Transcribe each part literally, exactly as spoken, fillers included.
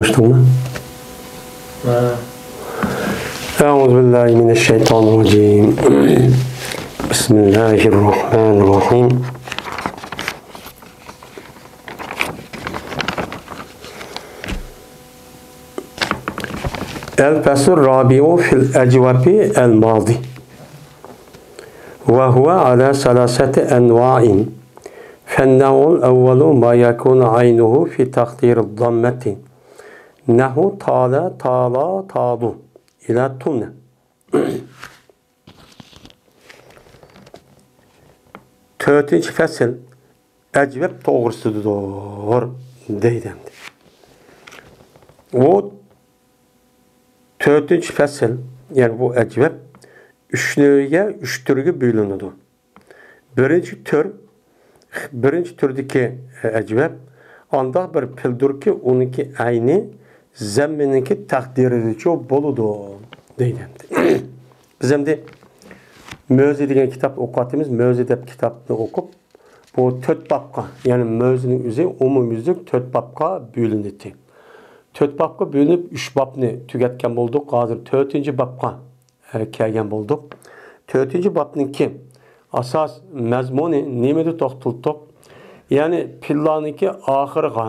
باشلىدىڭمۇ؟ ھە. أعوذ بالله من الشيطان الرجيم. بسم الله الرحمن الرحيم. الفصل الرابع في الأجوبة الماضي، وهو على ثلاثة أنواع. فالنوع الأول ما يكون عينه في تقدير الضمة، نحو طال، طالا، طالو، إلى طلن. تۆتىنچى پەسىل ئەجۋەب توغرىسىدىدۇر، دەيدۇ ئەمدى. بۇ تۆتىنچى پەسىل، يەنى بۇ ئەجۋەب ئۈچ نۆۋىگە، ئۈچ تۈرگە بۆلۈنىدۇ. بىرىنچى تۈر، بىرىنچى تۈردىكى ئەجۋەب ئانداق بىر پىلدۇركى، ئۇنىڭكى ئەينى زەممىنىڭكى تەقدىرىدىچۇ بولىدۇ، دەيدۇ ئەمدى. بىز ئەمدى مۆزى دېگەن كىتابنى ئوقۇۋاتىمىز. مۆزى دەپ كىتابنى ئوقۇپ، بۇ تۆت بابقا، يەنى مۆزىنىڭ ئۆزى ئومۇميۈزلۈك تۆت بابقا بۆلۈنىدۇ. تۆت بابقا بۆلۈنۈپ، ئۈچ بابنى تۈگەتكەن بولدۇق. ھازىر تۆتىنچى بابقا، ئە، كەلگەن بولدۇق. تۆتىنچى بابنىڭكى ئاساس مەزمۇنى نېمىدە توختىلىدۇق؟ يەنى پىللانىڭكى ئاخىرىغا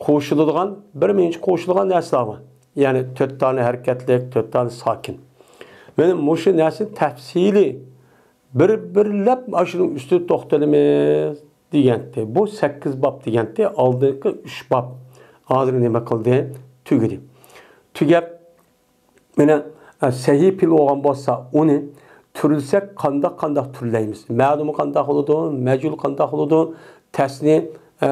قوشۇلىدىغان، بىر مىنچە قوشۇلىدىغان نەرسىلەر بار. يەنى تۆت دانە ھەرىكەتلىك، تۆت دانە ساكىن. مانا مۇشۇ نەرسىنى تەپسىلىي بىر-بىرلەپ ئاشۇنىڭ ئۈستىدە توختىلىمىز دېگەنتى. بۇ سەككىز باب دېگەنتى، ئالدىنقى ئۈچ باب. ھازىر نېمە قىلدى؟ تۈگىدى. تۈگەپ، مانا، ئە، سەھىھ پىل بولغان بولسا، ئۇنى تۈرلىسەك قانداق-قانداق تۈرلەيمىز؟ مەلۇم قانداق بولىدۇ؟ مەجھۇل قانداق بولىدۇ؟ تەسنى، ئە،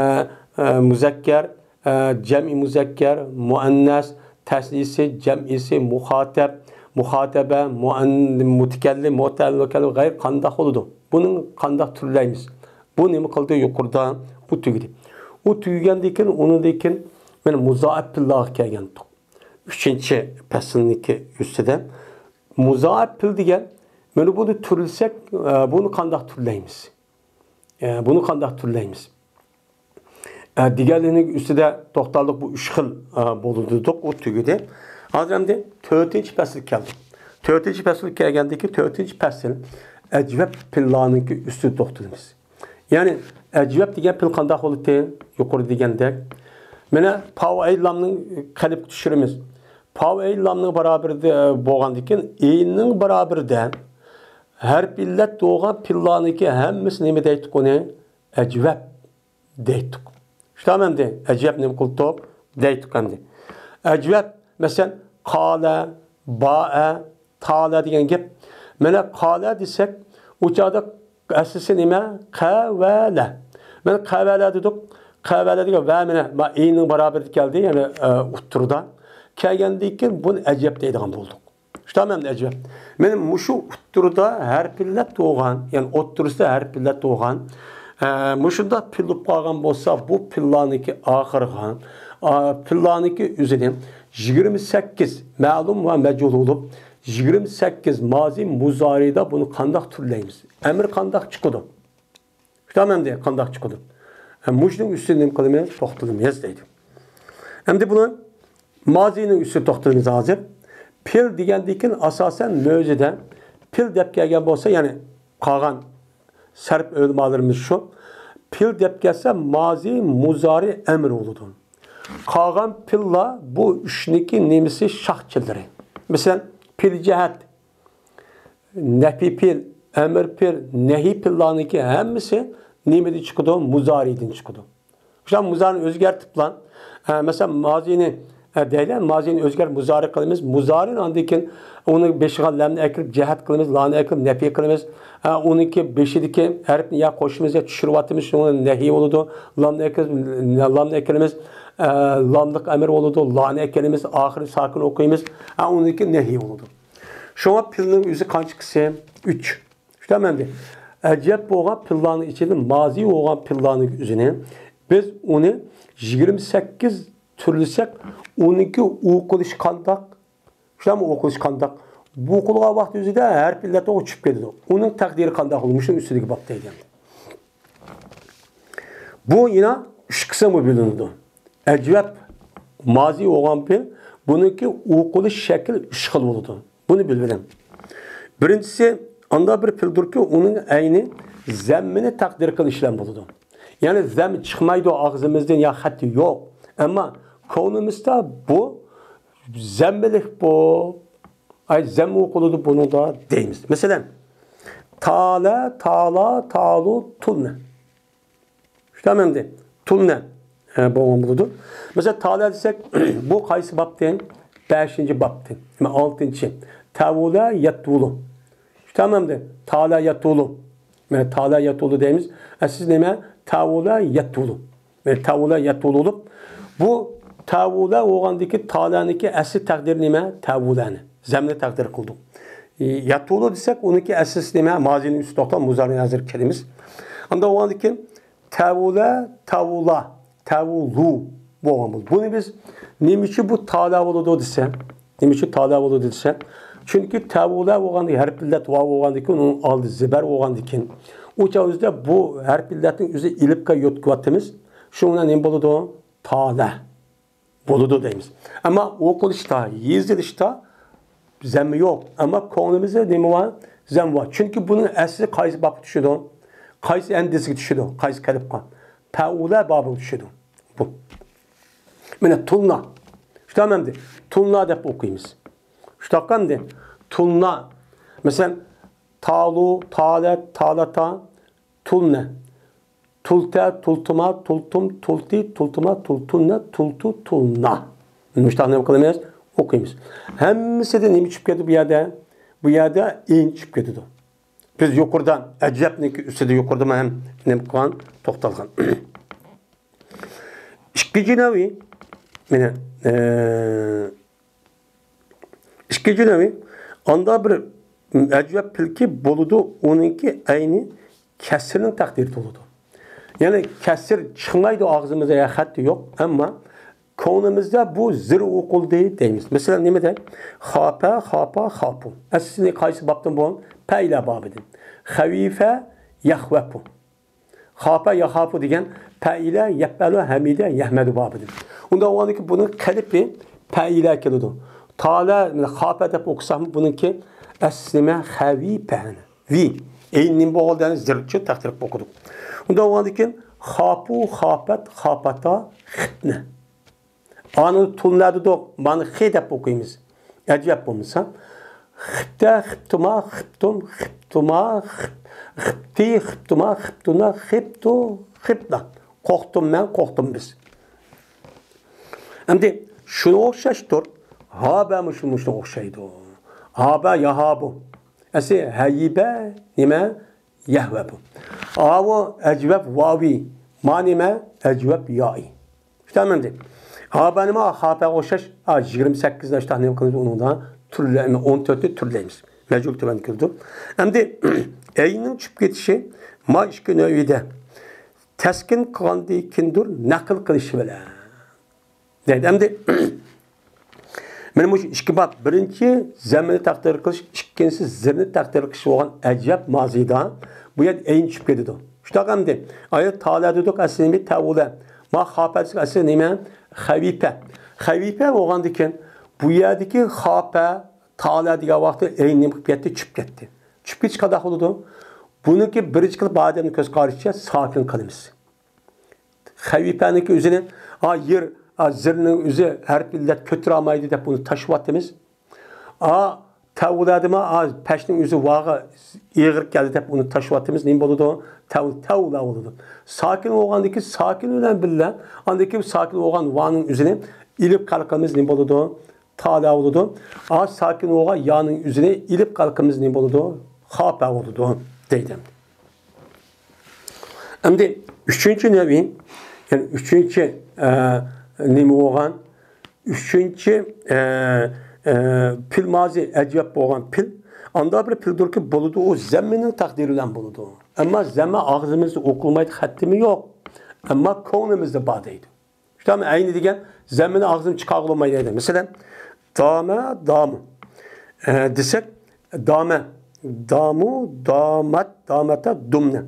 ئە، مۇزەككەر، ئە، جەمئىي مۇزەككەر، مۇئەننەس، تەسنىسى، جەمئىسى، مۇخاتەب، مۇخاتەبە، مۇئەن-، مۇتەكەللىم، مۇتەكەللىم غەير قانداق بولىدۇ؟ بۇنى قانداق تۈرلەيمىز؟ بۇ نېمە قىلدى؟ يۇقىرىدا ئۇ تۈگىدى. ئۇ تۈگىگەندىن كېيىن، ئۇنىڭدىن كېيىن مانا مۇزائەپ پىللارغا كەلگەنتۇق. ئۈچىنچى پەسىلنىڭكى ئۈستىدە مۇزائەپ پىل دېگەن، مانا بۇنى تۈرلىسەك، ئە، بۇنى قانداق تۈرلەيمىز؟ ئە، بۇنى قانداق تۈرلەيمىز؟ ئە، دېگەنلىرىنىڭ ئۈستىدە توختالدۇق، بۇ ئۈچ خىل، ئە، بولىدۇ دېدۇق، ئۇ تۈگىدى. ھازىر ئەمدى تۆتىنچى پەسىلگە كەلدۇق. تۆتىنچى پەسىلگە كەلگەندىكى تۆتىنچى پەسىل ئەجۋەب پىللانىڭكى ئۈستىدە توختىلىمىز. يەنى ئەجۋەب دېگەن پىل قانداق بولىدۇ؟ يۇقىرىدا دېگەندەك. مانا پاۋ ئەي لامنى قەلبكە چۈشۈرىمىز. پاۋ ئەي لامنىڭ بارابىرىدە، ئە، بولغاندىن كېيىن ئىنىڭ بارابىرىدە ھەرپ ئىللەت بولغان پىللانىڭكى ھەممىسى نېمە دەيتتۇق ئۇنى؟ ئەجۋەب دەيتتۇق. شۇنداقمۇ ئەمدى؟ ئەجۋەب نېمە قىلدۇق؟ دەيتتۇق ئەمدى. ئەجۋەب، مەسىلەن، قالە، بائە، تالە دېگەن گەپ. مانا قالە دېسەك، ئۇ چاغدا ئەسلىسى نېمە؟ قەۋەلە. مانا قەۋەلە دېدۇق. قەۋەلە دېگەن ۋە مانا، ما ئىنىڭ بارابىرىدە كەلدى، يەنى، ئە، ئوتتۇرىدا. كەلگەندىن كېيىن بۇنى ئەجۋەب دەيدىغان بولدۇق. شۇنداقمۇ ئەمدى ئەجۋەب؟ مانا مۇشۇ ئوتتۇرىدا ھەرپ ئىللەت بولغان، يەنى ئوتتۇرىسىدا ھەرپ ئىللەت بولغان، ئە، مۇشۇنداق پىل بولۇپ قالغان بولسا، بۇ پىللانىڭكى ئاخىرىغا، ئا، پىللانىڭكى ئۆزىنى يىگىرمە سەككىز مەلۇم ۋە مەجھۇل بولۇپ، يىگىرمە سەككىز مازى مۇزارىدا بۇنى قانداق تۈرلەيمىز؟ ئەمىر قانداق چىقىدۇ؟ شۇنداقمۇ ئەمدى قانداق چىقىدۇ؟ ھە، مۇشۇنىڭ ئۈستىدە نېمە قىلىمىز؟ توختىلىمىز دەيدۇ. ئەمدى بۇنى مازىنىڭ ئۈستىدە توختىلىمىز ھازىر. پىل دېگەندىن كېيىن ئاساسەن مۆزىدە پىل دەپ كەلگەن بولسا، يەنى قالغان سەرپ ئۆلىمالىرىمىز شۇ. پىل دەپ كەلسە مازى، مۇزارى، ئەمر بولىدۇ. قالغان پىللار بۇ ئۈچنىڭكى نېمىسى؟ شاخچىلىرى. مەسىلەن، پىل جەھەت، نەپى پىل، ئەمر پىل، نەھى پىللارنىڭكى ھەممىسى نېمىدىن چىقىدۇ؟ مۇزارىدىن چىقىدۇ. شۇنداق مۇزارىنى ئۆزگەرتىپلا، ئە، مەسىلەن، مازىنى، ئە، دەيلى، مازىنى ئۆزگەرتىپ مۇزارى قىلىمىز. مۇزارىنى ئاندىن كېيىن ئۇنىڭ بېشىغا لەمنى ئەكىرىپ جەھەت قىلىمىز، لانى ئەكىرىپ نەپى قىلىمىز. ئە، ئۇنىڭكى بېشىدىكى ھەرپنى يا قوشىمىز يا چۈشۈرۈۋاتىمىز، شۇڭا نەھى بولىدۇ. لامنى ئەكىرىمىز، لامنى ئەكىرىمىز. ئە، لاملىق ئەمر بولىدۇ، لانى ئەكىرىمىز، ئاخىرى ساكىن ئوقۇيمىز. ئە، ئۇنىڭكى نەھى بولىدۇ. شۇڭا پىلنىڭ ئۆزى قانچە قىسىم؟ ئۈچ. شۇنداقمۇ ئەمدى؟ ئەجەب بولغان پىللارنىڭ ئىچىدە مازى بولغان پىللارنىڭ ئۆزىنى بىز ئۇنى يىگىرمە سەككىز تۈرلىسەك، ئۇنىڭكى ئوقۇلۇشى قانداق؟ شۇنداقمۇ ئوقۇلۇشى قانداق؟ بۇ ئوقۇلغان ۋاقىت ئۆزىدە ھەرپ ئىللەت چۈشۈپ كېتىدۇ. ئۇنىڭ تەقدىرى قانداق بولىدۇ؟ مۇشۇنىڭ ئۈستىدىكى باب دەيدۇ. بۇ يەنە ئۈچ قىسىمغا بۆلۈنىدۇ. ئەجۋەب مازى بولغان پېئىل، بۇنىڭكى ئوقۇلۇش شەكلى ئۈچ خىل بولىدۇ. بۇنى بىلىۋېلىڭ. بىرىنچىسى، ئانداق بىر پېئىلدۇركى، ئۇنىڭ ئەينى زەممىنى تەقدىر قىلىش بىلەن بولىدۇ. يەنى زەم چىقمايدۇ ئاغزىمىزدىن يا خەتى يوق. ئەمما كونىمىزدا بۇ زەممىلىك بۇ. ئاي، زەم ئوقۇلىدۇ بۇنىڭدا دەيمىز. مەسىلەن، تالە، تالا، تالۇ، تۇلنە. شۇنداقمۇ ئەمدى؟ تۇلنە، ئە، بولغان بولىدۇ. مەسىلەن، تالە دېسەك، بۇ قايسى بابتىن؟ بەشىنچى بابتىن. دېمەك، ئالتىنچى. تەۋۇلە يەتۇلۇ. شۇنداقمۇ ئەمدى؟ تالە يەتۇلۇ. مانا تالە يەتۇلۇ دەيمىز. ئەسلى نېمە؟ تەۋۇلە يەتۇلۇ. مانا تەۋۇلە يەتۇلۇ بولۇپ، بۇ تەۋۇلە بولغاندىكى تالەنىڭكى ئەسلى تەقدىرى نېمە؟ تەۋۇلەنى. زەمنى تەقدىر قىلدۇق. يەتۇلۇ دېسەك، ئۇنىڭكى ئەسلىسى نېمە؟ مازىنى ئۈستىدە توختاپ، مۇزارىنى ھازىر كېلىمىز. ئاندىن بولغاندىن كېيىن تەۋۇلە، تەۋۇلا، تەۋۇلۇ بولغان بولىدۇ. بۇنى بىز نېمە ئۈچۈن بۇ تالە بولىدۇ دېسە، نېمە ئۈچۈن تالە بولىدۇ دېسە، چۈنكى تەۋۇلە بولغاندا ھەرپ ئىللەت ۋاۋ بولغاندىن كېيىن، ئۇنىڭ ئالدى زېبەر بولغاندىن كېيىن، ئۇ چاغ ئۆزىدە بۇ ھەرپ ئىللەتنىڭ ئۆزى ئېلىپكە يۆتكىۋاتىمىز. شۇنىڭ بىلەن نېمە بولىدۇ؟ تالە بولىدۇ دەيمىز. ئەمما ئوقۇلۇشتا، يېزىلىشتا زەممە يوق. ئەمما كۆڭلىمىزدە نېمە بار؟ زەم بار. چۈنكى بۇنىڭ ئەسلى قايسى بابقا چۈشىدۇ؟ قايسى ئەندىزىگە چۈشىدۇ؟ قايسى قېلىپقا؟ پەئۇلە بابىغا چۈشىدۇ. بۇ. مانا تۇلنا. شۇنداقمۇ ئەمدى؟ تۇلنا دەپ ئوقۇيمىز. شۇنداققۇ ئەمدى؟ تۇلنا. مەسىلەن، تالۇ، تالەت، تالەتا، تۇلنە. تۇلتە، تۇلتۇما، تۇلتۇم، تۇلتى، تۇلتۇما، تۇلتۇننە، تۇلتۇ، تۇلنا. مۇشۇنداق نېمە قىلىمىز؟ ئوقۇيمىز. ھەممىسىدە نېمە چۈشۈپ كەتتى بۇ يەردە؟ بۇ يەردە ئېين چۈشۈپ كېتىدۇ. بىز يۇقىرىدا ئەجەبنىڭكى ئۈستىدە يۇقىرىدا مەن ھەم نېمە قىلغان، توختالغان. ئىككىنچى نەۋى، مانا، ئە، ئىككىنچى نەۋى، ئاندا بىر ئەجەب پېئىلكى بولىدۇ، ئۇنىڭكى ئەينى كەسرىنىڭ تەقدىرىدە بولىدۇ. يەنى كەسىر چىقمايدۇ ئاغزىمىزدا، يا خەتى يوق، ئەمما كۆڭلىمىزدە بۇ زىر ئوقۇلدى دەيمىز. مەسىلەن، نېمە دەي؟ خاپە، خاپا، خاپۇ. ئەسلى قايسى بابتىن بۇ؟ پەئىلە بابىدىن. خەۋىفە، يەخۋەپۇ. خاپە ياخاپۇ دېگەن پەئىلە يەپئەلۇ ھەمىدە يەھمەدۇ بابىدىن. ئۇنداق بولغاندىكىن بۇنىڭ قېلىپى پەئىلە كېلىدۇ. تالە، خاپە دەپ ئوقۇساقمۇ بۇنىڭكى ئەسلى نېمە؟ خەۋىپە. ۋى. ئەينى نېمە بولغان؟ زىرچە تەقدىر قىلىپ ئوقۇدۇق. ئۇنداق بولغاندىكىن خاپۇ، خاپەت، خاپاتا، خىپنە. ئانى تۇلنە دېدۇق، مانا خى دەپ ئوقۇيمىز. ئەجەب بولمىسا. خىپتە، خىپتۇما، خىپتۇم، خىپتۇما، خىپ-، خىپتى، خىپتۇما، خىپتۇنا، خىپتۇ، خىپنا. قورقتۇم مەن، قورقتۇم بىز. ئەمدى شۇنىڭغا ئوخشاشتۇر. ھابەمۇ شۇ، مۇشۇنىڭغا ئوخشايدۇ. ھابە، ياھابۇ. ئەسلى ھەيبە نېمە؟ يەھۋەبۇ. ئاۋۇ ئەجۋەب ۋاۋى. ما نېمە؟ ئەجۋەب يائى. شۇنداقمۇ ئەمدى؟ ھابەنىمۇ خاپەگە ئوخشاش، ئا، يىگىرمە سەككىز نەشتە نېمە قىلىمىز ئۇنىڭدا؟ تۈرلە-، ئون تۆتنى تۈرلەيمىز. مەجھۇل تۆۋەن كېلىدۇ. ئەمدى ئەينىڭ چۈشۈپ كېتىشى ما ئىككى نەۋىدە تەسكىن قىلغاندىن كېيىندۇر نەقىل قىلىشى بىلەن. دەيدۇ. ئەمدى مانا مۇشۇ ئىككى باب، بىرىنچى زەممىنى تەقدىر قىلىش، ئىككىنچىسى زىرنى تەقدىر قىلىش بولغان ئەجەب مازىدا بۇ يەردە ئەين چۈشۈپ كېتىدۇ. شۇنداق ئەمدى ئايەت تالە دېدۇق، ئەسلى نېمە؟ تەۋۇلە. ما خاپە دېسەك، ئەسلى نېمە؟ خەۋىپە. خەۋىپە بولغاندىكىن بۇ يەردىكى خاپە، تالە دېگەن ۋاقىتتا ئەين نېمە قىلىپ كەتتى؟ چۈشۈپ كەتتى. چۈشۈپ كېتىش قانداق بولىدۇ؟ بۇنىڭكى بىرىنچى قىلىپ ئادەمنىڭ كۆز قارىشىچە ساكىن قىلىمىز. خەۋىپەنىڭكى ئۆزىنى، ئا، يىر، ئا، زىرنىڭ ئۆزى ھەرپ ئىللەت كۆتۈرەلمەيدۇ دەپ ئۇنى تاشلىۋاتىمىز. ئا، تەۋلەدىمۇ، ئا، پەشنىڭ ئۆزى ۋاغا ئېغىر كەلدى دەپ ئۇنى تاشلىۋاتىمىز. نېمە بولىدۇ؟ تەۋ-، تەۋلا بولىدۇ. ساكىن بولغاندىن كېيىن ساكىن بىلەن بىللە، ئاندىن كېيىن ساكىن بولغان ۋانىڭ ئۆزىنى ئېلىپ قالقىمىز. نېمە بولىدۇ؟ تالا بولىدۇ. ئا، ساكىن بولغان يانىڭ ئۆزىنى ئېلىپ قالقىمىز. نېمە بولىدۇ؟ خاپە بولىدۇ دەيدۇ. ئەمدى ئۈچىنچى نەۋى، يەنى ئۈچىنچى، ئە، نېمە بولغان؟ ئۈچىنچى، ئە، ئە، پېئىل مازى ئەجۋەب بولغان پېئىل. ئاندا بىر پېئىلدۇركى بولىدۇ، ئۇ زەممىنىڭ تەقدىرى بىلەن بولىدۇ. ئەمما زەممە ئاغزىمىزدا ئوقۇلمايدۇ، خەتتىمۇ يوق. ئەمما كۆڭلىمىزدە بار دەيدۇ. شۇنداقمۇ؟ ئەينى دېگەن زەممىنى ئاغزىدىن چىقارغىلى بولمايدۇ دەيدۇ. مەسىلەن، دامە، دامۇ، ئە، دېسەك، دامە، دامۇ، دامەت، دامەتە، دۇمنە.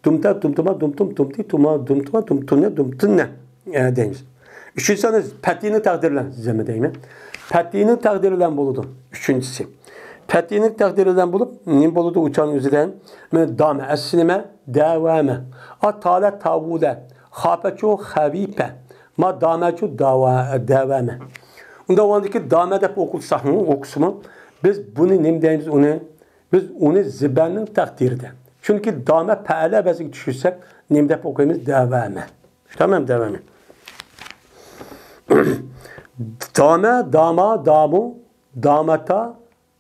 دۇمتە، دۇمتۇما، دۇمتۇم، دۇمتى، تۇما، دۇمتۇما، دۇمتۇنە، دۇمتۇننە، ئە، دەيمىز. ئۈچىنچىسى ئەنە پەتھىنىڭ تەقدىرى بىلەن، زەممە دەيمەن. پەتھىنىڭ تەقدىرى بىلەن بولىدۇ. ئۈچىنچىسى. پەتھىنىڭ تەقدىرى بىلەن بولۇپ، نېمە بولىدۇ ئۇ چاغنىڭ ئۆزىدە؟ مانا دامە، ئەسلى نېمە؟ دەۋەمە. ئا تالە تاۋۇلە. خاپەچۇ خەۋىپە. ما دامەچۇ داۋا-، دەۋەمە. ئۇنداق بولغاندىكىن دامە دەپ ئوقۇلساقمۇ، ئوقۇسىمۇ، بىز بۇنى نېمە دەيمىز ئۇنى؟ بىز ئۇنى زىبەرنىڭ تەقدىرىدە. چۈنكى دامە پەئەلە ۋەزنىگە چۈشۈرسەك، نېمە دەپ ئوقۇيمىز؟ دەۋەمە. تامام، دەۋەمە. دامە، داما، دامۇ، دامەتا،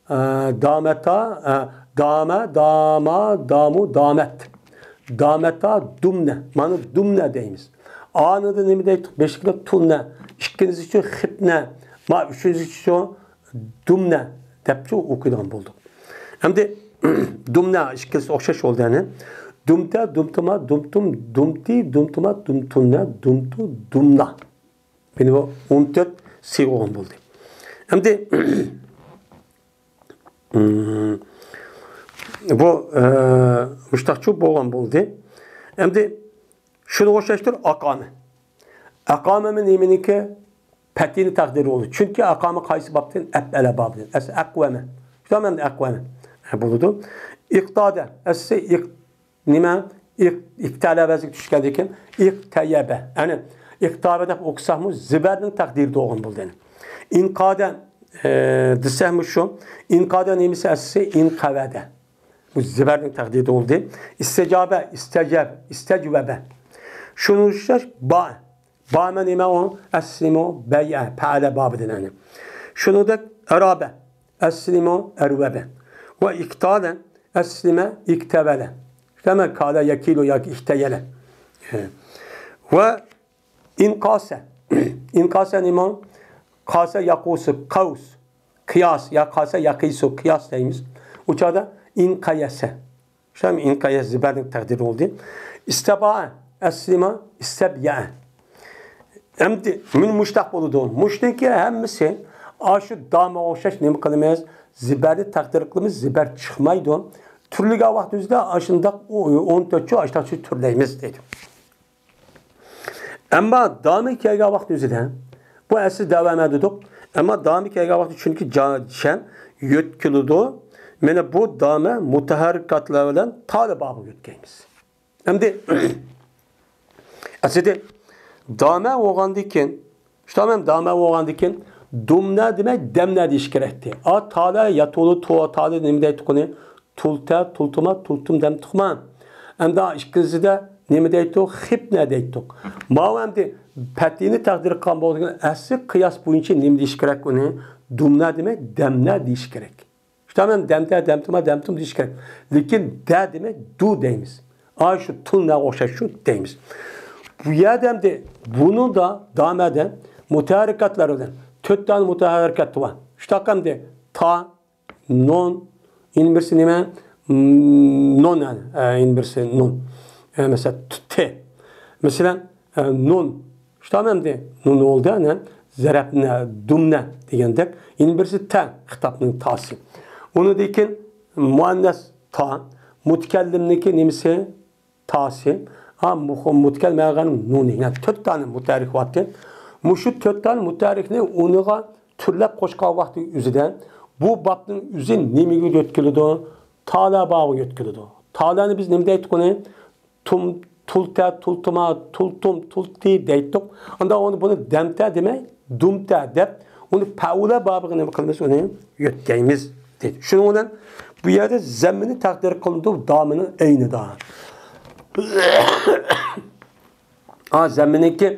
ئە، دامەتا، ئە، دامە، داما، دامۇ، دامەت. دامەتا، دۇمنە. مانا دۇمنە دەيمىز. ئانىدا نېمە دەيتتۇق؟ بېشىدا تۇلنە. ئىككىنچىسى ئۈچۈن خىپنە. ما ئۈچىنچىسى ئۈچۈن دۇمنە دەپچۇ ئوقۇيدىغان بولدۇق. ئەمدى دۇمنە ئىككىلىسى ئوخشاش بولدى، يەنى. دۇمتە، دۇمتۇما، دۇمتۇم، دۇمتى، دۇمتۇما، دۇمتۇنە، دۇمتۇ، دۇمنا. مانا بۇ ئون تۆت سى بولغان بولدى. ئەمدى، بۇ، ئە، مۇشتاقچۇ بولغان بولدى. ئەمدى شۇنى ئوخشاشتۇر، ئاقامە. ئاقامىمۇ نېمىنىڭكى؟ پەتھىنىڭ تەقدىرى بولدى. چۈنكى ئاقامە قايسى بابتىن؟ ئەپئەلە بابىدىن. ئەسلى ئەقۋەمە. شۇنداقمۇ ئەقۋەمە. ھە، بولىدۇ. ئىقتادە. ئەسلى ئىق-، نېمە؟ ئىق-، ئىقتەلە ۋەزنىگە چۈشكەندىن كېيىن ئىقتەيەبە. يەنى ئىقتابە دەپ ئوقۇساقمۇ زىبەرنىڭ تەقدىرىدە بولغان بولدى. يەنى ئىنقادە، ئە، دېسەكمۇ شۇ. ئىنقادە نېمىسى ئەسلى؟ ئىنقەۋەدە. بۇ زىبەرنىڭ تەقدىرىدە بولدى. ئىستىجابە، ئىستەجەب، ئىستەجۋەبە. شۇنىڭ ئوخشاش با. بامە نېمە ئۇ؟ ئەسلىمۇ بەيئە، پەئەلە بابىدىن يەنى. شۇنىڭدەك ئەرابە، ئەسلىمۇ ئەرۋەبە. ۋە ئىكتالە، ئەسلىمە ئىكتەۋەلە. دېمەك، كالە يەكىلۇ ياكى ئىكتەيەلە. ۋە ئىنقاسە. ئىنقاسە نېمە؟ قاسە ياقۇسۇ، قەۋس، قىياس، يا قاسە ياقىسۇ، قىياس دەيمىز. ئۇ چاغدا ئىنقەيەسە. شۇ ئىنقەيەسە زىبەرنىڭ تەقدىرى بولدى. ئىستەبا، ئەسلىما، ئىستەبيە. ئەمدى مۇنى مۇشتاق بولىدۇ. مۇشتىكى ھەممىسى ئاشۇ دامىغا ئوخشاش نېمە قىلىمىز؟ زىبەرنى تەقدىر قىلىمىز، زىبەر چىقمايدۇ. تۈرلىگەن ۋاقتىمىزدا ئاشۇنداق ئون تۆت چۇ، ئاشۇنداق چۇ تۈرلەيمىز دەيدۇ. ئەمما دامى كەلگەن ۋاقىت ئۆزىدە، بۇ ئەسلى دەۋەمە دېدۇق. ئەمما دامى كەلگەن ۋاقىت چۈنكى جا-، شەن يۆتكىلىدۇ. مانا بۇ دامە مۇتەھەررىكاتلار بىلەن تالە بابىغا يۆتكەيمىز. ئەمدى ئەسلىدە دامە بولغاندىن كېيىن، شۇ تامام دامە بولغاندىن كېيىن دۇمنە دېمەي، دەمنە دېيىش كېرەكتى. ئا تالە ياتۇلۇ، تو تالە نېمە دەيتتۇق ئۇنى؟ تۇلتە، تۇلتۇما، تۇلتۇم دەمتۇقما؟ ئەمدى ئىككىنچىسىدە نېمە دەيتتۇق؟ خىپنە دەيتتۇق. ماۋۇ ئەمدى پەتھىنى تەقدىر قىلغان بولغاندىكىن ئەسلى قىياس بويىچە نېمە دېيىش كېرەك ئۇنى؟ دۇمنە دېمەي، دەمنە دېيىش كېرەك. شۇ تامام دەمتە، دەمتۇما، دەمتۇم دېيىش كېرەك. لېكىن دە دېمەي، دۇ دەيمىز. ئا شۇ تۇلنەگە ئوخشاش شۇ دەيمىز. بۇ يەردە ئەمدى بۇنىڭدا دامەدە مۇتەھەررىكاتلار بىلەن تۆت دانە مۇتەھەررىكات بار. شۇنداق ئەمدى تا، نون، يەنە بىرسى نېمە؟ نون، يەنە، ئە، يەنە بىرسى نون. ئە، مەسىلەن، ت. مەسىلەن، ئە، نون. شۇنداقمۇ ئەمدى؟ نون بولدى، ئەنە، زەرەپنە، دۇمنە دېگەندەك. يەنە بىرسى تە، خىتابنىڭ تاسى. ئۇنىڭدىن كېيىن مۇئەننەس تا، مۇتەكەللىمنىڭكى نېمىسى؟ تاسى، ھا، مۇخ-، مۇتەكەللىم ھەققىنىڭ نۇنى. يەنى تۆت دانە مۇتەھەررىك بارتى. مۇشۇ تۆت دانە مۇتەھەررىكنى ئۇنىڭغا تۈرلەپ قوشقان ۋاقتى ئۆزىدە بۇ بابنىڭ ئۆزى نېمىگە يۆتكىلىدۇ؟ تالە بابىغا يۆتكىلىدۇ. تالەنى بىز نېمە دەيتتۇق ئۇنى؟ تۇم، تۇلتە، تۇلتۇما، تۇلتۇم، تۇلتى دەيتتۇق. ئاندىن ئۇنى بۇنى دەمتە دېمەي، دۇمتە دەپ، ئۇنى پەئۇلە بابىغا نېمە قىلىمىز؟ ئۇنى يۆتكەيمىز دېدى. شۇنىڭ بىلەن بۇ يەردە زەممىنى تەقدىر قىلىنىدۇ دامىنىڭ ئەينىدا. ھا، زەممىنىڭكى،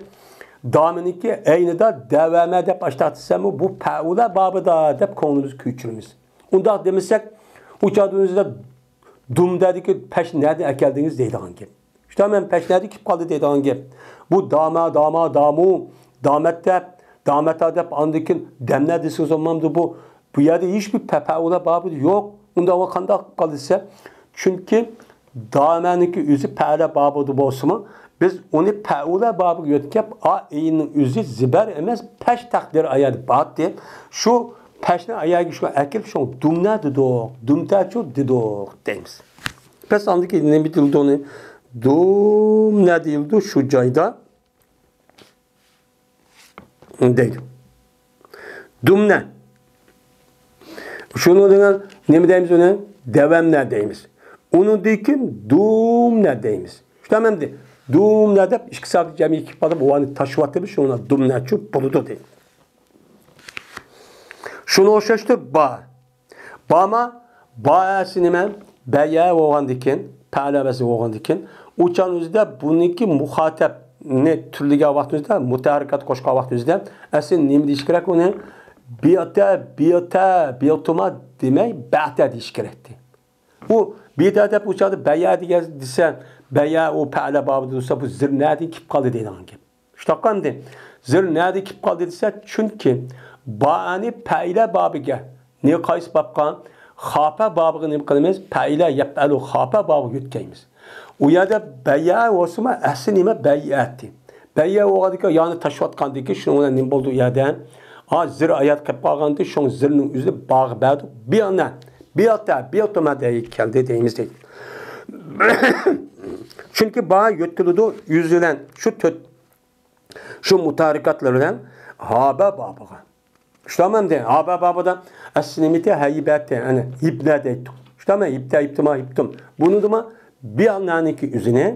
دامىنىڭكى ئەينىدا دەۋەمە دەپ ئاشتاق دېسەممۇ، بۇ پەئۇلە بابىدا دەپ كۆڭلىمىزگە كۆچۈرىمىز. ئۇنداق دېمىسەك، ئۇ چاغدا ئۆزىدە دۇمدەدىكى پەش نەدىن ئەكەلدىڭىز دەيدىغان گەپ. شۇنداق مەن پەش نەدە كېلىپ قالدى دەيدىغان گەپ. بۇ داما، داما، دامۇ، دامەت دەپ، دامەتا دەپ، ئاندىن كېيىن دەمنە دېسىڭىز بولمامدۇ بۇ؟ بۇ يەردە ھېچبىر پە-، پەئۇلە بابى يوق. ئۇنداق قانداق قالدى دېسە، چۈنكى دامەنىڭكى ئۆزى پەئەلە بابىدا بولسىمۇ، بىز ئۇنى پەئۇلە بابىغا يۆتكەپ، ئا ئەينىڭ ئۆزى زىبەر ئەمەس، پەش تەقدىرى ئايەردە بارتى. شۇ پەشنى ئايەرگە شۇ ئەكىلىپ، شۇ دۇمنە دېدۇق، دۇمتەچۇ دېدۇق دەيمىز. بەس ئاندىن كېيىن نېمە دېيىلدى ئۇنى؟ دۇمنە دېيىلدى شۇ جايدا. دەيدۇ. دۇمنە. شۇنىڭ بىلەن نېمە دەيمىز ئۇنى؟ دەۋەمنە دەيمىز. ئۇنىڭدىن كېيىن دۇمنە دەيمىز. شۇنداقمۇ ئەمدى؟ دۇمنە دەپ ئىككى ساكىن جەمئىي كېلىپ قالدى. بۇ ئانى تاشلىۋاتىمىز، شۇڭا دۇمنەچۇ بولىدۇ دەيدۇ. شۇنىڭغا ئوخشاشتۇر با. بامۇ، با ئەسلى نېمە؟ بەيە بولغاندىكىن، پەئەلە ئەۋەزى بولغاندىكىن، ئۇ چاغنىڭ ئۆزىدە بۇنىڭكى مۇخاتەبنى تۈرلىگەن ۋاقتىمىزدا، مۇتەھەررىكات قوشقان ۋاقتىمىزدا، ئەسلى نېمە دېيىش كېرەك ئۇنى؟ بىئتە، بىئتە، بىئتۇما دېمەي، بەتە دېيىش كېرەكتى. ئۇ بىئتە دەپ ئۇ چاغدا بەيە دېگەن دېسە، بەيە ئۇ پەئەلە بابىدا تۇرسا، بۇ زىر نەدىن كېلىپ قالدى دەيدىغان گەپ. شۇنداققا ئەمدى زىر نەدىن كېلىپ قالدى دېسە، چۈنكى بانى پەئىلە بابىگە، نى قايسى بابقا؟ خاپە بابىغا نېمە قىلىمىز؟ پەئىلە يەپئەلۇ خاپە بابىغا يۆتكەيمىز. ئۇ يەردە بەيە بولسىمۇ، ئەسلى نېمە؟ بەيئەتى. بەيئە بولغاندىكىن يانى تاشلىۋاتقاندىكىن، شۇنىڭ بىلەن نېمە بولدى ئۇ يەردە؟ ھا، زىر ئايات قىلىپ قالغاندىن، شۇڭا زىرنىڭ ئۆزى باغا بەردۇق. بىئەنە، بىئەتە، بىئتۇمە دەي كەلدى دەيمىز دەيدۇ. چۈنكى با يۆتكىلىدۇ يۈز بىلەن شۇ تۆت، شۇ مۇتەھەررىكاتلار بىلەن ھابە بابىغا. شۇنداقمۇ ئەمدى؟ ھابە بابىدا ئەسلى نېمىتى؟ ھەيبەتى، يەنى يىبنە دەيتتۇق. شۇنداقمۇ؟ يىبتە، يىبتىما، يىبتۇم. بۇنىدىمۇ بىئنەنىڭكى ئۆزىنى،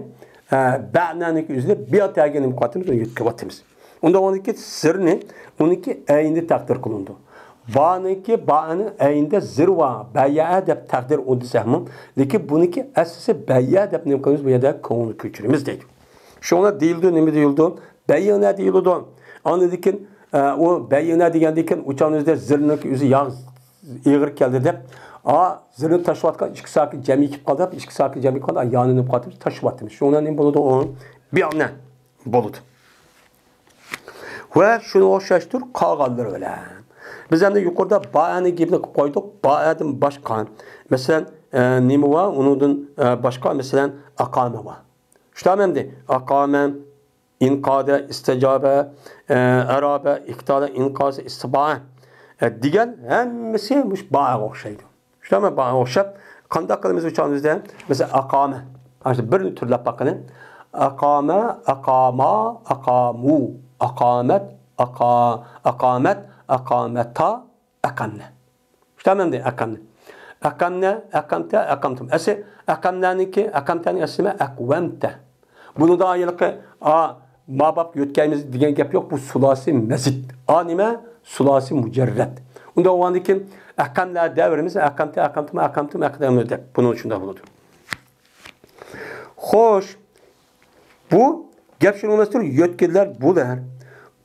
ئە، بەنەنىڭكى ئۆزىنى بىئتەگە نېمە قىلىۋاتىمىز؟ يۆتكىۋاتىمىز. ئۇنداق بولغاندىكىن زىرنى ئۇنىڭكى ئەينىدە تەقدىر قىلىنىدۇ. بانىڭكى، بانىڭ ئەينىدە زىر بار، بەيئە دەپ تەقدىر ئۇ دېسەكمۇ، لېكىن بۇنىڭكى ئەسلىسى بەيئە دەپ نېمە قىلىمىز؟ بۇ يەردە كۆڭۈل كۆچۈرىمىز دەيدۇ. شۇڭا دېيىلىدۇ، نېمە دېيىلىدۇ؟ بەيئىنە دېيىلىدۇ. ئاندىن كېيىن، ئە، ئۇ بەيئىنە دېگەندىن كېيىن ئۇ چاغنىڭ ئۆزىدە زىرنىڭكى ئۆزى ياغ ئېغىر كەلدى دەپ، ئا، زىرنى تاشلىۋاتقان ئىككى ساكىن جەمئىي كېلىپ قالدى دەپ، ئىككى ساكىن جەمئىي كېلىپ قالدى، ئا، يانى نېمە قىلىۋاتىمىز؟ تاشلىۋاتىمىز. شۇڭا نېمە بولىدۇ ئۇ؟ بىئنە بولىدۇ. ۋە شۇنىڭغا ئوخشاشتۇر قالغانلىرى بىلەن. بىز ئەمدى يۇقىرىدا بائەنى گېپىنى قىلىپ قويدۇق. بائەدىن باشقا، مەسىلەن، ئە، نېمە بار؟ ئۇنىڭدىن، ئە، باشقا، مەسىلەن، ئاقامە بار. شۇنداقمۇ ئەمدى؟ ئاقامە، ئىنقادە، ئىستىجابە، ئە، ئەرابە، ئىقتادە، ئىنقاسە، ئىستىبائە، ئە، دېگەن ھەممىسى مۇشۇ بائەگە ئوخشايدۇ. شۇنداقمۇ؟ بائەگە ئوخشاپ، قانداق قىلىمىز ئۇ چاغنىڭ ئۆزىدە؟ مەسىلەن، ئاقامە. ئاشۇ بىرنى تۈرلەپ باققىنى. ئاقامە، ئاقاما، ئاقامۇ، ئاقامەت، ئاقا-، ئاقامەت، ئاقامەتا، ئەقەمنە. شۇنداقمۇ ئەمدى؟ ئەقەمنە. ئەقەمنە، ئەقەمتە، ئەقەمتۇم. ئەسلى ئەقەمنەنىڭكى، ئەقەمتەنىڭ ئەسلى نېمە؟ ئەقۋەمتە. بۇنىڭدا ھېلىقى، ئا، ما باب يۆتكەيمىز دېگەن گەپ يوق. بۇ سۇلاسىي مەزىد. ئا نېمە؟ سۇلاسىي مۇجەررەد. ئۇنداق بولغاندىن كېيىن ئەقەملەر دەۋرىمىز، ئەقەمتە، ئەقەمتۇم، ئەقەمتۇم، ئەقەمتە دەپ. بۇنىڭ شۇنداق بولىدۇ. خوش، بۇ گەپ شۇنىڭ ئەمەستۇر، يۆتكىلەر بۇلار.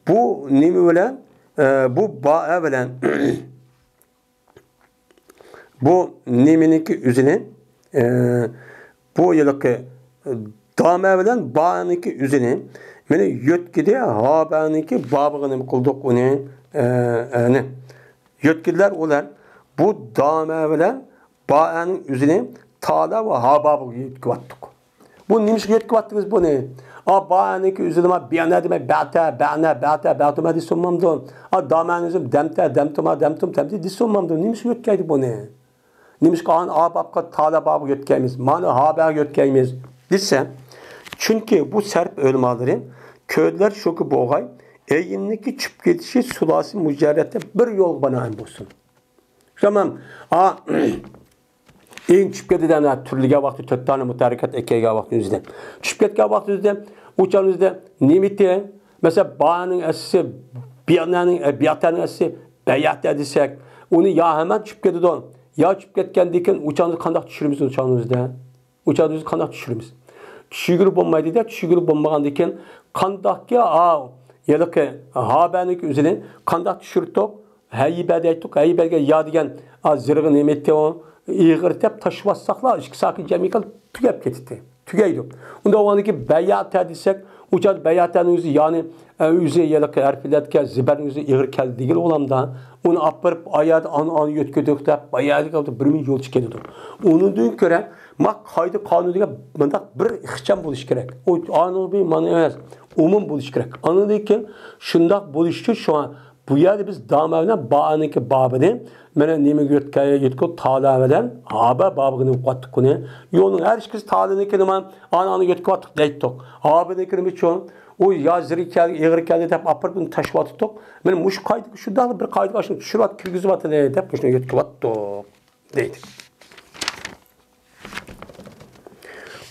بۇ نېمە بىلەن؟ ئە، بۇ بائە بىلەن. بۇ نېمىنىڭكى ئۆزىنى، ئە، بۇ ھېلىقى دامە بىلەن بانىڭكى ئۆزىنى، مېنى يۆتكىدى، ھابەنىڭكى بابىغا نېمە قىلدۇق ئۇنى، ئە، ئەنى. يۆتكىدىلەر ئۇلار. بۇ دامە بىلەن بائەنىڭ ئۆزىنى تالا ۋە ھابابىغا يۆتكىۋاتتۇق. بۇ نېمىشقا يۆتكىۋاتتىڭىز بۇنى؟ ئا، بائەنىڭكى ئۆزىنى ما بىئەنە دېمەي، بەتە، بەنە، بەتە، بەتۇمە دېسە بولمامدۇ؟ ئا، دامەنىڭ ئۆزىنى دەمتە، دەمتۇما، دەمتۇم، تەمتى دېسە بولمامدۇ؟ نېمىشقا يۆتكەيدۇ بۇنى؟ نېمىشقا ئانا ئا بابقا تالا بابقا يۆتكەيمىز؟ مانا ھابەگە يۆتكەيمىز دېسە، چۈنكى بۇ سەرپ ئۆلىمالىرى كۆرىدىلەر شۇكى بولغاي، ئەينىنىڭكى چۈشۈپ كېتىشى سۇلاسىي مۇجەررەتتە بىر يولغا بىنائەن بولسۇن. تامام. ئا، ئېيىن چۈشۈپ كەتتى دەڭلار، تۈرلىگەن ۋاقتى تۆت دانە مۇتەھەررىكات ئەكەلگەن ۋاقتى ئۆزىدە. چۈشۈپ كەتكەن ۋاقتى ئۆزىدە، ئۇ چاغ ئۆزىدە نېمىتى؟ مەسىلەن، بانىڭ ئەسلىسى، بىئەنەنىڭ، ئە، بىئەتەنىڭ ئەسلىسى بەيئەتە دېسەك، ئۇنى يا ھەمەن چۈشۈپ كېتىدۇ، يا چۈشۈپ كەتكەندىن كېيىن ئۇ چاغنى قانداق چۈشۈرىمىز ئۇ چاغنى ئۆزىدە؟ ئۇ چاغدا بىز قانداق چۈشۈرىمىز؟ چۈشۈرگىلى بولمايدۇ-دە، چۈشۈرگىلى بولمىغاندىن كېيىن قانداقكى، ئا، ھېلىقى ھابەنىڭكى ئۆزىنى قانداق چۈشۈرتتۇق؟ ھەيبە دەيتتۇق، ھەيبەگە يا دېگەن، ئا، زىرغا نېمە ئېيتتى ئۇ؟ ئېغىر دەپ تاشلىۋاتساقلا، ئىككى ساكىن جەمئىي قىلىپ تۈگەپ كېتىتتى. تۈگەيدۇ. ئۇنداق بولغاندىن كېيىن بەيئەتە دېسەك، ئۇ چاغدا بەيئەتەنىڭ ئۆزى، يانى، ئە، ئۆزى ھېلىقى ھەرپلەتكە زىبەرنىڭ ئۆزى ئېغىر كەلدى دېگىلى بولامدا، ئۇنى ئاپىرىپ، ئايەردە ئانا، ئانا يۆتكىدۇق دەپ، بايەردە بىر مىڭ يول چىقىدۇ. ئۇنىڭدىن كۆرە، ما قائىدە قانۇن دېگەن مۇنداق بىر ئىخچام بولۇشى كېرەك. ئۇ ئانىڭ بىر مانا ئەمەس، ئومۇم بولۇشى كېرەك. ئاندىن كېيىن شۇنداق بولۇشى ئۈچۈن شۇڭا بۇ يەردە بىز دامە بىلەن بائەنىڭكى بابىنى مانا نېمىگە يۆتكە-، يۆتكىدۇق؟ تالا بىلەن ھابە بابىغا نېمە قىلىۋاتتۇق ئۇنى؟ يولنىڭ ھەر ئىككىسى تالىنىڭكى نېمە؟ ئانا، ئانا يۆتكىۋاتتۇق دەيتتۇق. ھابىنىڭكى نېمە ئۈچۈن؟ ئۇ يا زىرى كەلدى، ئېغىر كەلدى دەپ ئاپىرىپ ئۇنى تاشلىۋاتاتتۇق. مانا مۇشۇ قائىدىگە شۇنداق بىر قائىدىگە ئاشۇنى چۈشۈرۈۋاتىپ كىرگۈزۈۋاتىدۇ دەپ مۇشۇنى يۆتكىۋاتتۇق دەيدۇ.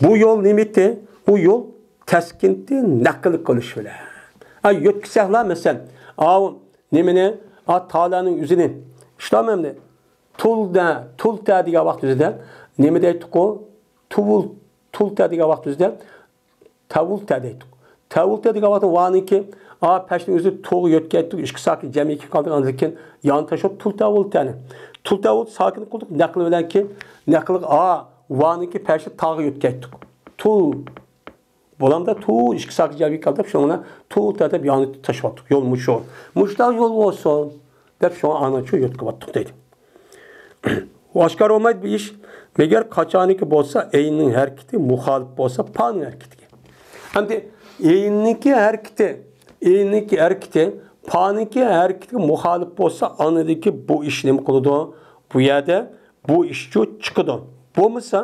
بۇ يول نېمىتى؟ بۇ يول تەسكىنتى نەقىل قىلىش بىلەن. ئا، يۆتكىسەكلا، مەسىلەن، ئاۋۇ نېمىنى، ئا، تالانىڭ ئۆزىنى، ئىشلەمەمدى. تۇلدە، تۇلتە دېگەن ۋاقىت ئۆزىدە نېمە دەيتتۇقۇ؟ تۇۋۇل، تۇلتە دېگەن ۋاقىت ئۆزىدە تەۋۇلتە دەيتتۇق. تەۋۇلتە دېگەن ۋاقىتتا ۋانىڭكى، ئا، پەشنىڭ ئۆزى توغا يۆتكەيتتۇق، ئىككى ساكىن جەمئىيكى قالدى، ئاندىن كېيىن يان تاشلاپ تۇلتەۋۇلتەنى. تۇلتەۋۇلتە ساكىن قىلدۇق، نەقىل بىلەنكى، نەقىل، ئا، ۋانىڭكى پەشنى تاغا يۆتكەيتتۇق. تۇل. بولامدا تۇل، ئىككى ساكىن جەمئىيكى قالدى دەپ، شۇنىڭ بىلەن تۇلتە دەپ يانى تاشلاپتۇق. يول مۇشۇ. مۇشۇنداق يول بولسۇن دەپ، شۇڭا ئانىڭچۇ يۆتكىۋاتتۇق دەيدۇ. ئاشكارا بولمايدۇ بۇ ئىش. مەگەر قاچانكى بولسا، ئەيننىڭ ھەرىكىتى مۇخالىپ بولسا، پانىڭ ھەرىكىتىگە. ئەمدى ئەيننىڭكى ھەرىكىتى، ئەيننىڭكى ھەرىكىتى پانىڭكى ھەرىكىتىگە مۇخالىپ بولسا، ئاندىكى بۇ ئىش نېمە قىلىدۇ؟ بۇ يەردە بۇ ئىشچۇ چىقىدۇ. بولمىسا،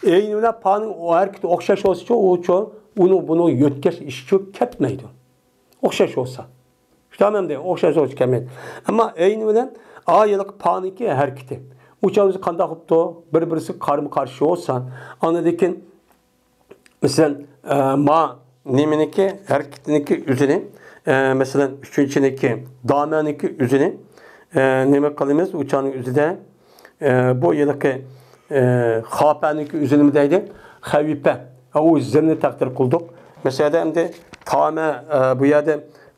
ئەين بىلەن پانىڭ ئۇ ھەرىكىتى ئوخشاش بولسىچۇ، ئۇچۇ ئۇنى بۇنى يۆتكەش ئىشچۇ كەتمەيدۇ. ئوخشاش بولسا. شۇنداقمۇ؟ ئوخشاش بولسا كەتمەيدۇ. ئەمما ئەين بىلەن ئا ھېلىقى پانىڭكى ھەرىكىتى. ئۇ چاغدا قانداق بوپتۇ؟ بىر-بىرسىگە قارىمۇ-قارشى بولسا، ئاندىن كېيىن مەسىلەن، ئە، ما نېمىنىڭكى ھەرىكىتىنىڭكى ئۆزىنى، ئە، مەسىلەن، ئۈچىنچىنىڭكى، دامەنىڭكى ئۆزىنى، ئە، نېمە قىلىمىز؟ ئۇ چاغنىڭ ئۆزىدە، ئە، بۇ ھېلىقى، ئە، خاپەنىڭكى ئۆزىنىمۇ دەيدۇ، خەۋىپە. ئە، ئۇ زىرنى تەقدىر قىلدۇق. مەسىلەن، ئەمدى تامە، ئە، بۇ يەردە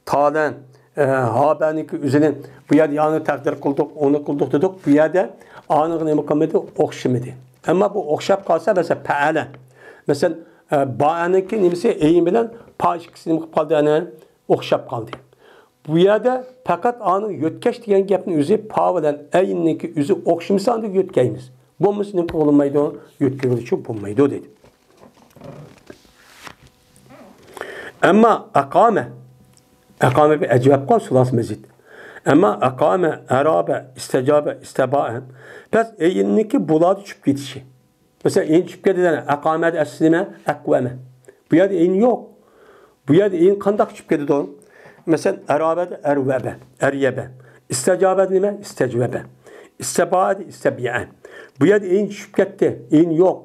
تالەن، ئە، ھابەنىڭكى ئۆزىنى بۇ يەردە يانى تەقدىر قىلدۇق، ئۇنى قىلدۇق دېدۇق. بۇ يەردە ئانىغا نېمە قىلمىدى؟ ئوخشىمىدى. ئەمما بۇ ئوخشاپ قالسا، مەسىلەن، پەئەلە. مەسىلەن، ئە، بائەنىڭكى نېمىسى؟ ئەين بىلەن پا ئىككىسى نېمە قىلىپ قالدى؟ ئەنە ئوخشاپ قالدى. بۇ يەردە پەقەت ئانىڭ يۆتكەش دېگەن گەپنى ئۆزى پا بىلەن ئەيننىڭكى ئۆزى ئوخشىمىسا ئاندىن يۆتكەيمىز. بولمىسا نېمە قىلغىلى بولمايدۇ؟ يۆتكىگىلىچۇ بولمايدۇ دېدى. ئەمما ئەقامە، ئەقامە بىر ئەجۋەب قىلغان سۇلاسى مەزىد. ئەمما ئەقامە، ئەرابە، ئىستەجابە، ئىستەبائە. بەس ئەيننىڭكى بۇلاردا چۈشۈپ كېتىشى. مەسىلەن، ئەين چۈشۈپ كەتتى دېگەن، ئەقامە ئەسلى نېمە؟ ئەقۋەمە. بۇ يەردە ئەين يوق. بۇ يەردە ئەين قانداق چۈشۈپ كېتىدۇ؟ مەسىلەن، ئەرابەدە ئەرۋەبە، ئەريەبە. ئىستەجابەدە نېمە؟ ئىستەجۋەبە. ئىستەبائەدە ئىستەبىئە. بۇ يەردە ئەين چۈشۈپ كەتتى، ئەين يوق.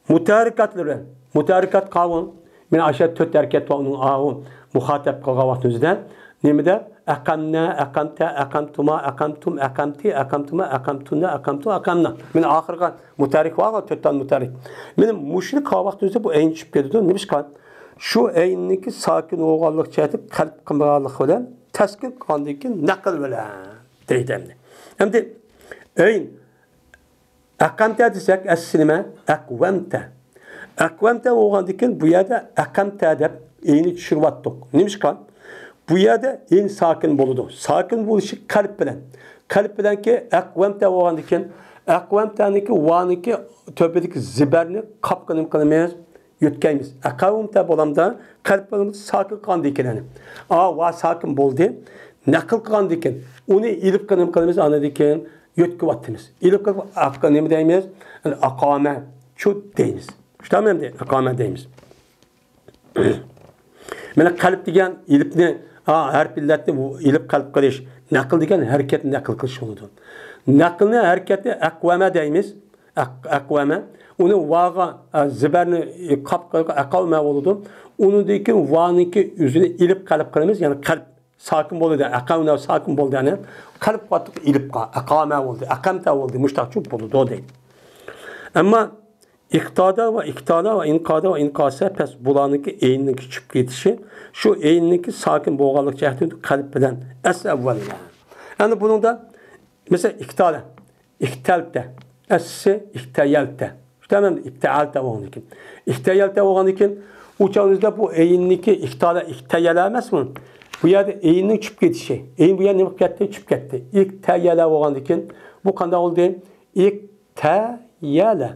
مۇتەھەررىكاتلىرى. مۇتەھەررىكات قاۋۇن. مانا ئاشۇ تۆت ھەرىكەت بار ئۇنىڭ ئاۋۇ مۇخاتەب قىلغان ۋاقتىمىزدا. نېمىدە؟ ئەقەمنە، ئەقەمتە، ئەقەمتۇما، ئەقەمتۇم، ئەقەمتى، ئەقەمتۇما، ئەقەمتۇنە، ئەقەمتۇ، ئەقەمنا. مانا ئاخىرقى مۇتەھەررىك بارغۇ، تۆت دانە مۇتەھەررىك. مانا مۇشۇنى قىلغان ۋاقتىمىزدا بۇ ئەين چۈشۈپ كېتىدۇ. نېمىشقا؟ شۇ ئەيننىڭكى ساكىن بولغانلىق جەھەتتىن قەلب قىلمىغانلىقى بىلەن تەسكىن قىلغاندىن كېيىن نەقىل بىلەن دەيدۇ ئەمدى. ئەمدى ئەين ئەقەمتە دېسەك، ئەسلى نېمە؟ ئەقۋەمتە. ئەقۋەمتە بولغاندىن كېيىن بۇ يەردە ئەقەمتە دەپ ئەيننى چۈشۈرۈۋاتتۇق. نېمىشقا؟ بۇ يەردە ئەين ساكىن بولىدۇ. ساكىن بولۇشى قەلب بىلەن. قەلب بىلەنكى ئەقۋەمتە بولغاندىن كېيىن، ئەقۋەمتەنىڭكى ۋانىڭكى تۆپىدىكى زىبەرنى قاپقا نېمە قىلىمىز؟ يۆتكەيمىز. ئەقەۋەمتە بولامدا، قەلب بىلەن ساكىن قىلغاندىن كېيىن، ئا، ۋا ساكىن بولدى. نەقىل قىلغاندىن كېيىن، ئۇنى ئېلىپ نېمە قىلىمىز؟ ئاندىن كېيىن يۆتكىۋاتىمىز. ئېلىپ قىلىپ، ئاق-، نېمە دەيمىز؟ ئاقامە، چۇ دەيمىز. شۇنداقمۇ ئەمدى؟ ئاقامە دەيمىز. مانا قەلب دېگەن ئېلىپنى، ئا، ھەرپ ئىللەتنى ئېلىپ قەلب قىلىش. نەقىل دېگەن ھەرىكەتنى نەقىل قىلىش بولىدۇ. نەقىلنى، ھەرىكەتنى ئەقۋەمە دەيمىز. ئەق-، ئەقۋەمە. ئۇنى ۋاغا، ئە، زىبەرنى قاپ قىلغان ئەقەۋمە بولىدۇ. ئۇنىڭدىن كېيىن ۋانىڭكى ئۆزىنى ئېلىپ قەلب قىلىمىز، يەنى قەلب. ساكىن بولدى، ئەقەۋنە ساكىن بولدى، يەنى قەلب قاتتىق ئېلىپقا، ئەقامە بولدى، ئەقەمتە بولدى، مۇشتاقچۇ بولىدۇ دەيدۇ. ئەمما ئىقتادا ۋە ئىقتالا ۋە ئىنقادا ۋە ئىنقاسە، پەس بۇلارنىڭكى ئەيننىڭكى چۈشۈپ كېتىشى، شۇ ئەيننىڭكى ساكىن بولغانلىق جەھەتتىن قەلب بىلەن ئەس ئەۋۋەللە. ئەمدى بۇنىڭدا، مەسىلەن، ئىقتالا، ئىقتەلتە، ئەسسى ئىقتەيەلتە. شۇنداقمۇ ئىقتەئەلتە بولغاندىكىن. ئىقتەيەلتە بولغاندىكىن، ئۇ چاغدا بۇ ئەيننىكى ئىقتالا، ئىقتەيەلە ئەمەسمۇ؟ بۇ يەردە ئەيننىڭ چۈشۈپ كېتىشى. ئەين بۇ يەردە نېمە قىلىپ كەتتى؟ چۈشۈپ كەتتى. ئىقتەيەلە بولغاندىكىن، بۇ قانداق بولدى؟ ئىقتەيەلە.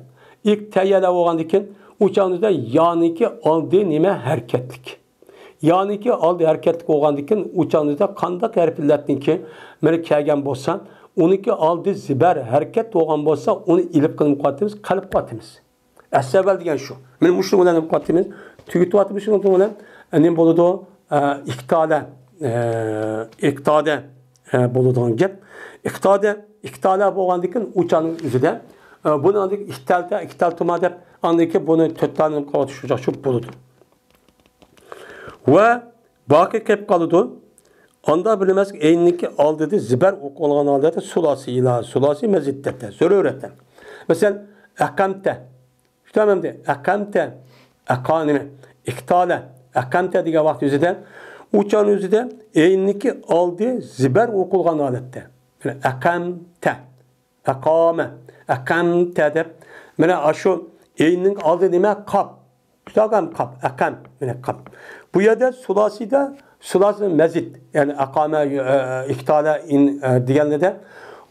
ئىقتەيەلە بولغاندىكىن، ئۇ چاغدا يانىكى ئالدى نېمە؟ ھەرىكەتلىك. يانىكى ئالدى ھەرىكەتلىك بولغاندىكىن، ئۇ چاغدا قانداق ھەرپ ئىللەتنىڭكى مىرى كەلگەن بولسا، ئۇنىڭكى ئالدى زىبەر ھەرىكەت بولغان بولسا، ئۇنى ئېلىپ قىلىپ قاتىمىز، قەلب قاتىمىز. ئەسەۋەل دېگەن شۇ. مانا مۇشۇنىڭ بىلەن نېمە قىلىۋاتىمىز؟ تۈگىتىۋاتىمىز شۇنىڭ بىلەن. نېمە بولىدۇ؟ ئە، ئىكتالە، ئە، ئىقتادە، ئە، بولىدىغان گەپ. ئىقتادە، ئىقتالە بولغاندىن كېيىن ئۇچانىڭ ئۆزىدە، ئە، بۇنى ئاندىن كېيىن ئىكتەلتە، ئىكتەلتۇما دەپ، ئاندىن كېيىن بۇنى تۆت دانە قىلىۋاتىشى شۇ بولىدۇ. ۋە باقى كېلىپ قالىدۇ. ئاندا بىلمەس ئەيننىڭكى ئالدىدا زىبەر ئوقۇلغان ھالەتتە سۇلاسىيلا، سۇلاسىي مەزىددەتتە، زۆرۈرەتتە. مەسىلەن، ئەقەمتە. شۇ تامامدا ئەقەمتە، ئەقا نېمە؟ ئىقتالە، ئەقەمتە دېگەن ۋاقىت ئۆزىدە، ئۇچان ئۆزىدە ئەيننىڭكى ئالدى زىبەر ئوقۇلغان ھالەتتە. يەنى ئەقەمتە، ئەقامە، ئەقەمتە دەپ. مانا ئاشۇ ئەيننىڭ ئالدى نېمە؟ قاپ. كىتابەن قاپ، ئەقەم، مانا قاپ. بۇ يەردە سۇلاسىدا، سۇلاسى مەزىد، يەنى ئەقامە، ئە، ئىكتالە، ئىن، ئە، دېگەنلىدە،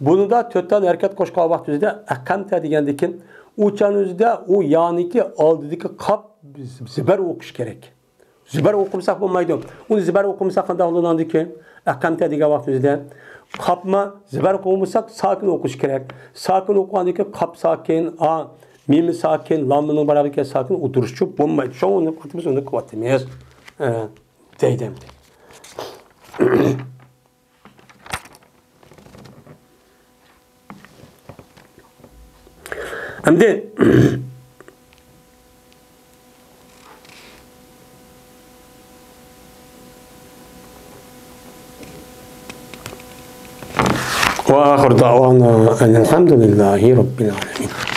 بۇنىدا تۆت دانە ھەرىكەت قوشقان ۋاقتىمىزدا ئەقەمتە دېگەندىكىن، ئۇچان ئۆزىدە ئۇ يانىكى ئالدىدىكى قاپ زىبەر ئوقۇش كېرەك. زىبەر ئوقۇمىساق بولمايدۇ. ئۇنى زىبەر ئوقۇمىساق قانداق بولىدۇ ئاندىكىن؟ ئەقەمتە دېگەن ۋاقتىمىزدا قاپما زىبەر ئوقۇمىساق ساكىن ئوقۇش كېرەك. ساكىن ئوقۇغاندىكىن قاپ ساكىن، ئا، مىمى ساكىن، لامىنىڭ بارابىرىگە ساكىن ئولتۇرۇشچۇ بولمايدۇ. شۇڭا ئۇنى قاتىمىز ئۇنى قىلىۋاتىمىز. ئە، دەيدۇ ئەمدى. ئەمدى وآخر دعوانا أن الحمد لله رب العالمين.